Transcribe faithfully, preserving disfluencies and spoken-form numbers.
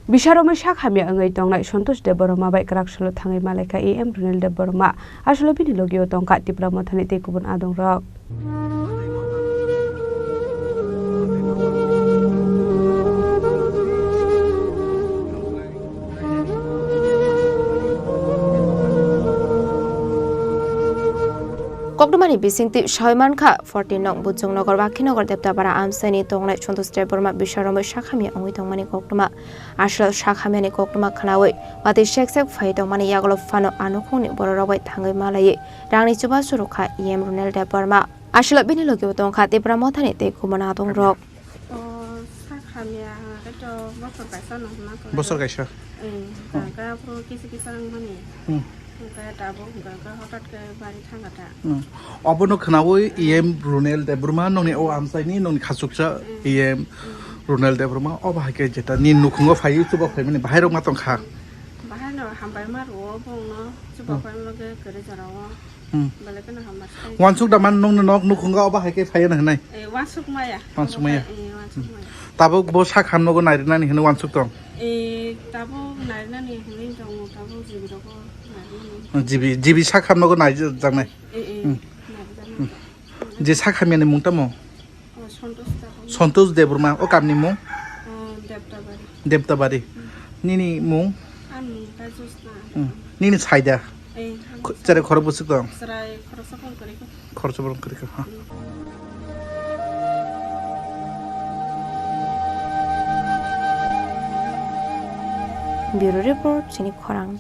Bisaromwi sak hamya wngwi tongnai Santosh Debbarma bai kwrak salo thangwi malaikha E M Runil Debbarma. Aswkle bini logio tongkha Tipra Mothani tei kubun adongrok. Koktwmani bisingtwi sawi mankha, forty nong Buchungnagar, Bakhinagar, Debtabara amchaini tongnai Santosh Debbarma bisaromwi sak hamya wngwi tongmani koktwma. Aswkle sak hamyani koktwma khwnawi watwi sek sek phai tongmani yagulo phano a nukhungni bororok bai thangwi malaiwi rangni chubachu rwkha E M Runil Debbarma. Aswkle bini logio tongkha Tipra Mothani tei kubun adongrok. O, sak hamya hwnkhe to bosor kaisa no hwnna khe. Bosor kaisa. Eh, hwnkhe aphuru kisa kisa wngmani. Hmm. Hwnkhe tabuk hwnkhe hwnkhe hotat khe bari thangkha ta. Hmm. Obono khwnawi E M Runel Debbarma nongni o amchaini nongni khachuksa Hmm. E M Hmm. Runel Debbarma obo hai khe jeta ni nukhungo phaiwi chuba phaimani bahai rok ma tongkha. Bahai no hambai ma rwo bongno chuba Hmm. phaima khe kwrwi jorao. Hmm. Belai kheno hambar sai. Wansuk da man nongni nok nukhungo obo hai khe phaiya na hinai? Eh, wansuk maya. Wansuk maya. Eh, wansuk maya. Tabuk bo sak ham nogo nairinani hino wansuk tong? Eh, tabuk nairinani hinwi tongo, tabuk jibi rogo nairinani. Jibi, jibi sak ham nogo naijaknai? Eh, eh, Hmm. naijaknai. Hmm. Je sak hamyani mung tamo? Oh, Santosh Debbarma. Santosh Debbarma, o kamni mung? Oh, Debtabari. Debtabari. Hmm. Nini mung? Ani mung khe Jyotsna. Hmm. Nini saida? Eh, Kho-, chwrai khorok bwswk tong? Chwrai khoroksa phone kwrwi kho. Khoroksa phone kwrwi kho, ha. Hmm. Bureau Report, chini khorang.